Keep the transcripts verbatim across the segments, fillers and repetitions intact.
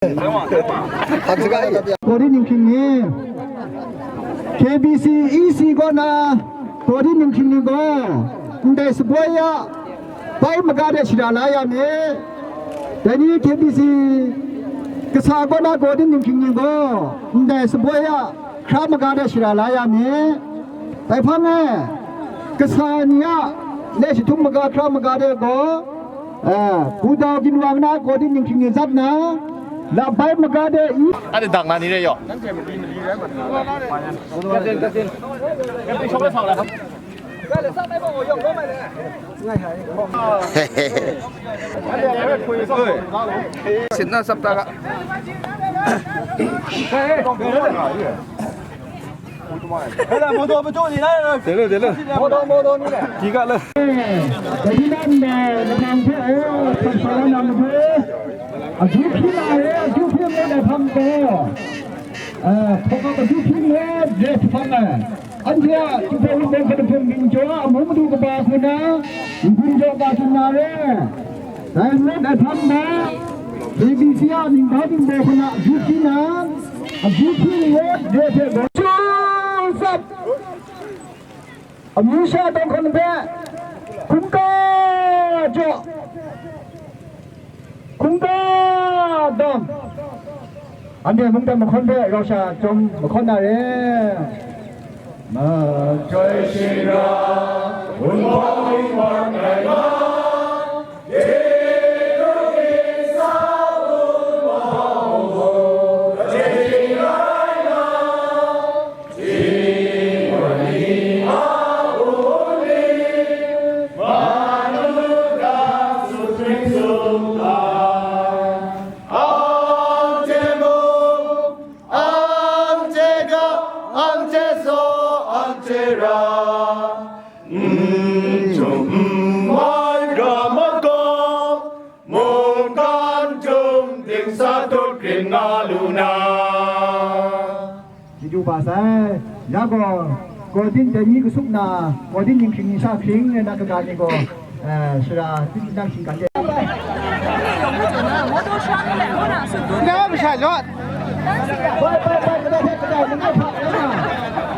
Kawdin ninghkying ni, K B C E C kaw na kawdin ninghkying ni gaw, ndai saboi a bai maga de shara la ya mi. Dai ni K B C kasa kaw na kawdin ninghkying ni gaw, ndai saboi a hkra maga de shara la ya mi. Dai hpang e, kasa ni a le jahtum maga hkra maga de gaw, eh, Budau ginwang na kawdin ninghkying ni zat na, labai maga de i. Ade dang na ni re yaw. Sit na sap ta ga. Hello, hello, hello. Hello, hello. Hello, hello. Tika la. Dai ni nan, eh, lahpang hpe, eh, hpang sa wa na matu. Akyu hpyi na re, akyu hpyi na re, lahpang gaw. Eh, hpawk akyu hpyi na re, dress hpang ai. Anhte a Jinghpaw Wunpawng hkra hpung ginjaw a amu madu kaba hku na, n-gun jaw ka tsun na re. Dai ngut ai hpang na, K B C a ningba ningbaw hku na akyu hpyi na, akyu hpyi n rawt de hte gaw, sat, amyu sha tawng hkan hpe, hkungga jaw, hkungga dam, anhte mungdan mahkawn hpe rau sha chyawm mahkawn na re. Majoi shing ra, Wunpawng Wunpawng rai nga, anhte ga, anhte saw, anhte ra, n htum n wai ra ma gaw, mungkan htum dingsa tut rin nga lu na. Chyeju ba sai, ya gaw, kawdin dai ni kasup na, kawdin ninghkying ningsa hkying rai na kaga ni gaw, eh, sara, tinang shinggan de. Na masha jaw. Bai, bai, bai, kadai hte kadai, langai hta, langai hta.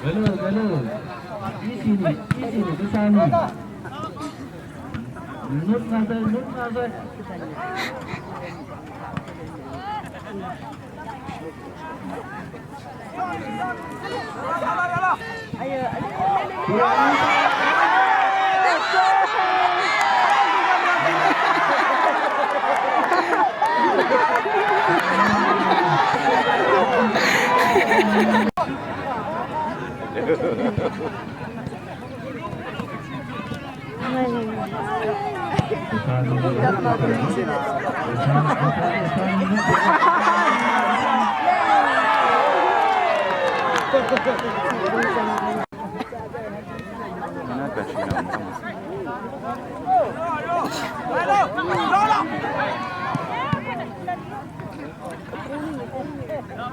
Hello, hello. Isi ni, isi ni, kasa ni. Nut nga sai, nut nga sai.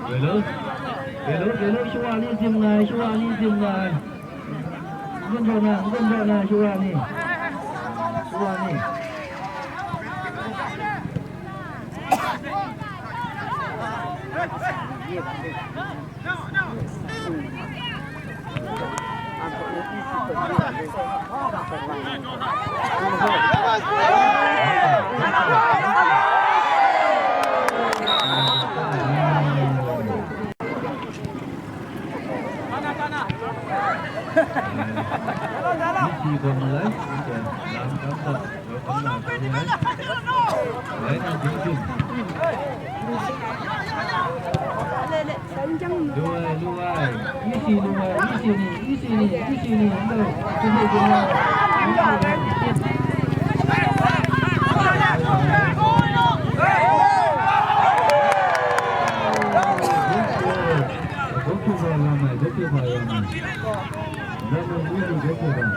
Hello? Hello, hello, shawa ni zim nga ai, shawa ni zim nga ai. N-gun jaw na, n-gun jaw na, shawa ni. Shawa ni. Lam kam da, lam kam da, lam kam da. Luai, luai. Isi luai, isi ni, isi ni, isi ni. Isi ni luai. Goalkeeper lam ai, goalkeeper lam ai. Lam ai, isi goalkeeper.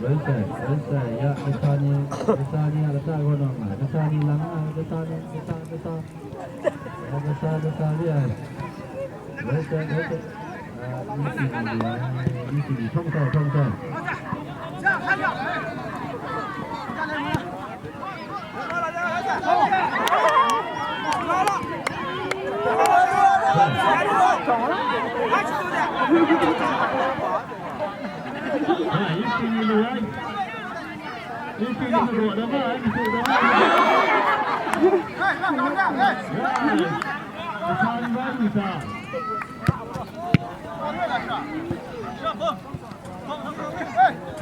Well said, well said. Ya, kasa ni, kasa ni, kasa ko nang, kasa ni lang, kasa ni, kasa, kasa. Ya, kasa, kasa, ya. Well said, well said. Ah, ini sini, ini sini. Thong sai, thong sai.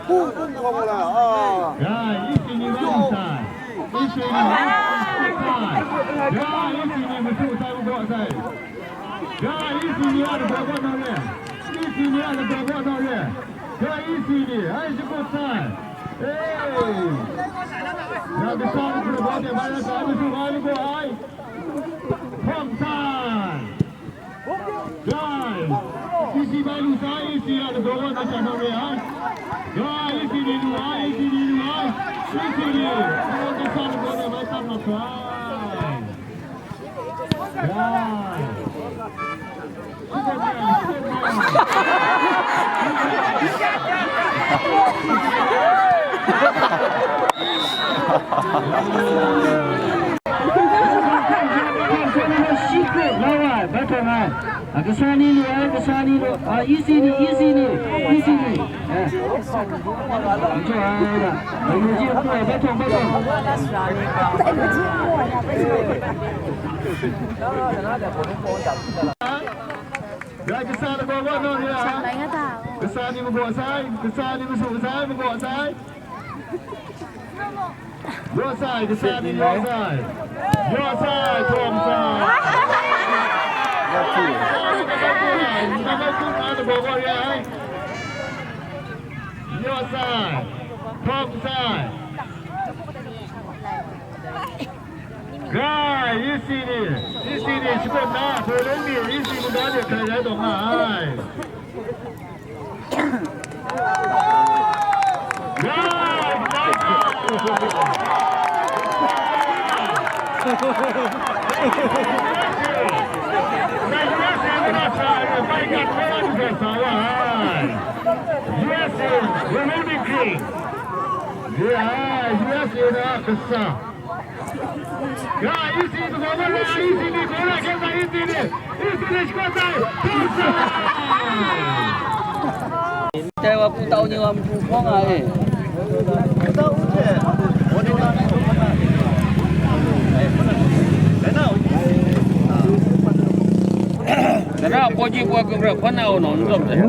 Pu, pu, pu, pu, pu, ah. Ya, isi ni wan sai. Isi ni wan sai. Ya, isi ni matu sai, u sai. Ya, isi ni a lagaw gaw na re. Isi ni a lagaw gaw na re. Ya, isi ni, ai, shi kut sai. Hey. Ya, kasa ni lagaw de, bai na sa, matu ai, lagaw ai. Hkawm sai. Gai, isi bai lu sai, isi a lagaw wa na sha na re ai. Gai, isi ni lu ai, isi ni lu ai, isi ni. Isi ni lu ai, bai tam na sai. Gai. Law ai, bai htawng ai. A, kasa ni lu ai, kasa ni lu. A, isi ni, isi ni, isi ni. Eh. Anhte ai la. Bai lu ji, bai htawng, bai htawng. Ya, kasa lagaw gaw naw re ai. Kasa ni magaw sai, kasa ni masu sai, magaw sai. Yaw sai, kasa ni yaw sai. Yaw sai, hkawm sai. Yaw sai, hkawm sai. Gai, isi ni, isi ni, shi kut na, hpoi lung ni, isi ni, ga de, hkrai rai taw nga ai. U S A, U S A na kasa. Ya, isi ni, isi ni, isi ni, isi ni, isi ni, isi ni, isi ni. Dai wa pu tau ni wa mpu hpawng a e. Dana pawji pawai kungre hpawn na wunawng n dawm dai.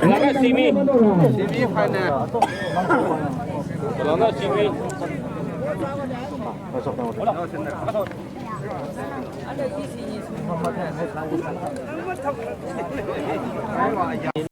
Laka simi. Laka simi.